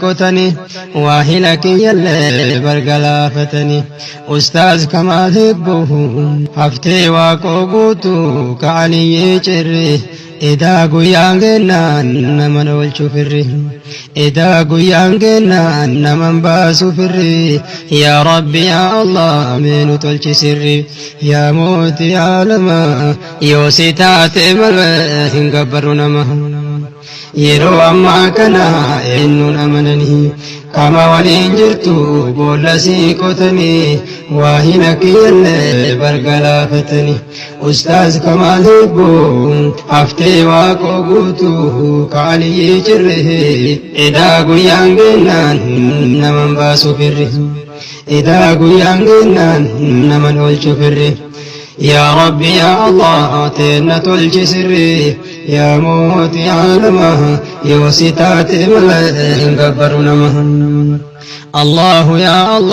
Qotani waa hila kiyyallee bargalaafatani. Ustaaz Kamaal Hibbuu, haftee Waaqoo Guutuu ka'aniyyee cirri, edaa guyyaan gennaan naman oolchu firri, edaa guyyaan gennaan naman baasu firri. Yaa Rabbi, yaa Allah, mee nu tolchi sirri. Yaa mootii aalamaa, yoo si taate malee hin gabbarru nama. Yeroo ammaa kana eenyuun amananii? Kama waliin jirtu boolla sii qotanii, waa hin akkiyyallee bargalaafatanii. Ustaaz Kamaal Hibbuu, haftee Waaqoo Guutuu ka'aniyyee cirre, edaa guyyaan gennaan naman baasu firri, edaa guyyaan gennaan naman oolchu firri. Yaa Rabbi, yaa Allah, teenna tolchi sirri. Yaa mootii aalamaa, yoo si taate malee hin gabbaru nama. Allahu yaa Allah.